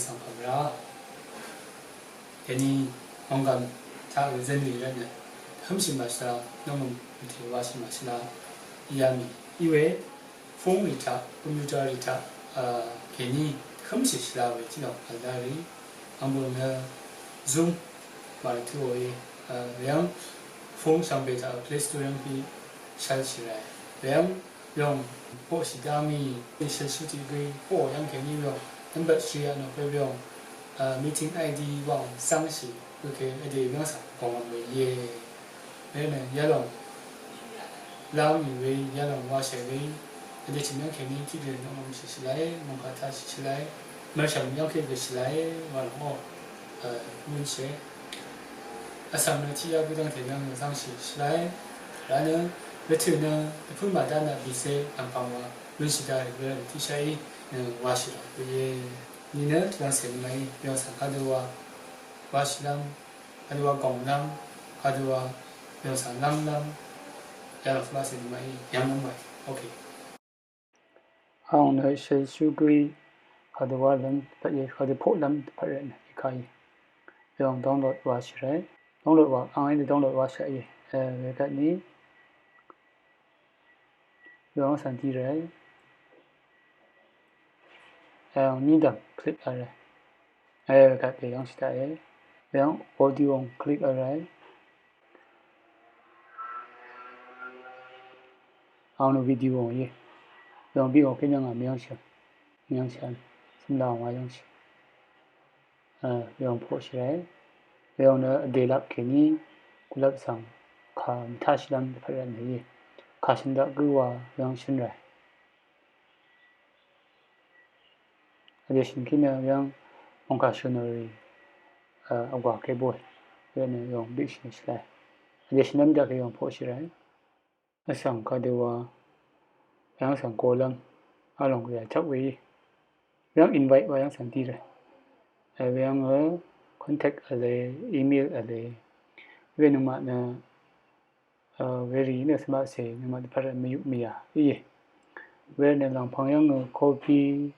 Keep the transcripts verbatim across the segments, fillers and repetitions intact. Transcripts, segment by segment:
Sàngpv̀m rá kèní mònggv̀m taq wezv́n rì rvtnø vhǿmshì màshvla, nòngø̀m vtì washì màshvla í yà mì. Íwe fúng rì taq, computer rì taq, a, kèní vhǿmshì shvla we tiqlòng v̀l dá rì. Ang bø̀ng nø Zoom màrì tø̄ òe, a, weyv́ng fúng shvngbe taq Play Store yv́ng pí shvlshì ràe. Weyv́ng yòng poqshì dá ngì, shvlshú tiq gø poq yv́ng kèní yòng nvmbat shì yà nò pè yòng, a, meeting I D wàng zv́ngshì gø kè vdè yv́ng svng pòngvm we íe. Wenø yalòng lám mì we, yalòng washè we, vdè chø̀m yv́ng kèní tiqdø nvmvm shì shvlae, mòngkà taq shì shvlae, mvshv̀m yv́ng kè gø shvlae, wà lòng ó, a, mønshè. Vsvng nø tiqyá gø dv́ngte yv́ng nø zv́ngshì shvlae, rá nø, wetø̀ nø, dvpǿ màdá nø bìcé, nv̀mpv̀ng wa, mønshì dá rì we rvt tiqshá í, nø washì lòng we íe. Nìnø tìlv́ng cè nvmaqí yv̀ng svng kadø wa washìlv́m, kadø wa gònglv́m, kadø wa yv̀ng svng lv́mlv́m, yalv̀ng svng lv́m cè nvmaqí yv̀nglv́m wae. Okay. Ang nø shèlshú gǿí kadø wa lv́m dvpvt ye, kadø poqlv́m dvpvt rvtnø í kàí. Yv̀ng download washì ràe. Download wa, ang í nø download washì ràe. E, wekvt ní Weyv́ng svng dì ràe. Weyv́ng nìdv̀m click vl ràe. Wekvt pè yv́ngshì taq e. Weyv́ng audio click vl ràe. Ang nø video íe. Weyv́ng bì òkè nø ngà mvyv́ngshì. Mvyv́ngshì. Svmla wa yv́ngshì. Weyv́ng poqshì ràe. Weyv́ng nø vdè lap kèní kulap svng kà mvtaqshìlv́m dvpvt rvtnø íe. Kà shø̀n daq gǿ wa weyv́ng shø̀n ràe. Vdè shø̀n kí nø weyv́ng mòngkà shø̀n rì vgwà ke bóe. Weyv́ng nø weyv́ng bishì shì ràe. Vdè shø̀n lv́m daq kè weyv́ng poqshì ràe. Vsvng kadøwa, weyv́ng svng golv́m, vlòng gø yà chvp we í. Weyv́ng invite wa yv́ng svng dì ràe. Weyv́ng ø contact vle, email vle. We nøngmaq nø, werì nø svmaqcè nøngmaq dvpvt rvt mvyuq mvyà íe. We nø lv̀ngpv̀ng yv́ng ø copy,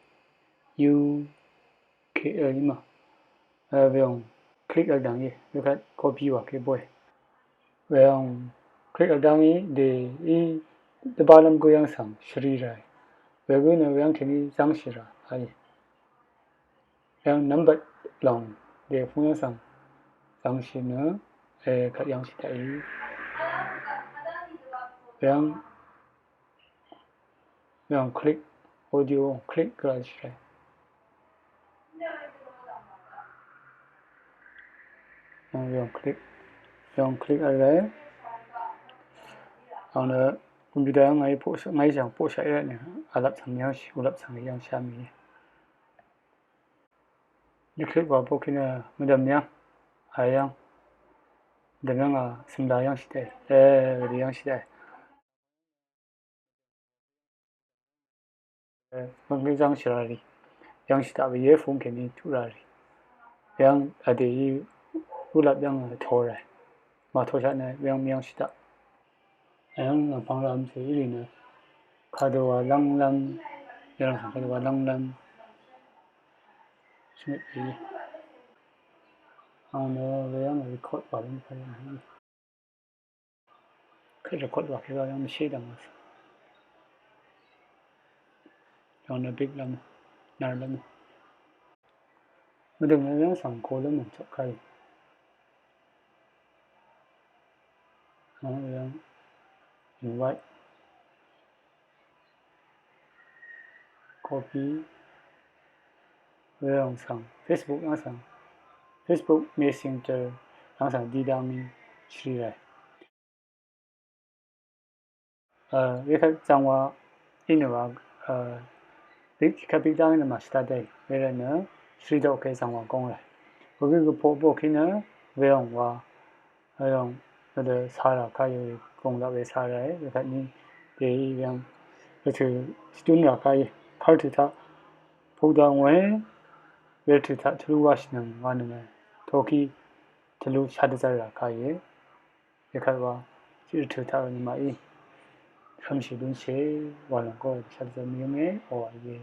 u, K L í mà. Weyv́ng click vl dv̀ng í, wekvt copy wa ke bóe. Weyv́ng click vl dv̀ng í, dèí dvbálv́m gǿ yv́ng svng shvrì ràe. Wegǿ nø weyv́ng kèní zv́ngshì rà áe. Weyv́ng nvmbat lòng dèí fúng yv́ng svng zv́ngshì nø, e, kvt yv́ngshì taq í. Weyv́ng Weyv́ng click, audio click gvray shì ràe. Weyv́ng click, weyv́ng click vray. Ang nø computer ngàí poqshaq, ngàí jàng poqshaq í rvtnø, vlap svng yv́ngshì, vlap svng yv́ngshà mì. Dvclick wa poqkí nø mvdv̀m yv́ng, a yv́ng. Mvdv̀m yv́ng a svmla yv́ngshì taq. E, vdè yv́ngshì taq. Mvngí zv́ngshì rà rì. Yv́ngshì taq we íe, fúng kèní tuq rà rì. Weyv́ng vdèí ulap yv́ng vto ràe. Màtoshaq nø weyv́ng mvyv́ngshì taq. Weyv́ng vpvng rv̄m cè í rì nø. Kadøwa lv́nglv́m. Yv́ng svng kadøwa lv́nglv́m. Shvngøt í. Ang nø weyv́ng record wa lv́ng pvlv́m. Kèt record wa kèra yv́ng mvshé dv̀ng wa. Yv́ng nø bík lv́m, nvr lv́m. Mvdø̀ng nø yv́ng svng ko lv́m mv̀n chok kàí. Yv́ng invite. Copy. Weyv́ng svng Facebook yv́ng svng, Facebook Messenger yv́ng svng dí dá mì shvrì ràe. Wekvt zvng wa í nø wa, bík, tiqkvt bík dá í nø màshvdá dèí. Wervtnø shvrì dvkè zvng wa gong ràe. Wegø gø poq poqkí nø weyv́ng wa Weyv́ng, vdø sara kayø gong laq we sara e, wekvt ni, dèí weyv́ng, vtø̀, shvdún ra kayø, kar tø̀ taq, pukdaq ngòe, we tø̀ taq tvlú washìnøng wa nøng e, toki, tvlú shadvzar ra kayø, wekvt wa, tiq rvtø̀ taq nøngmaqí, shvmshì lúnshì, wa lòng gø, shadvzar mvyǿnge, oqà íe.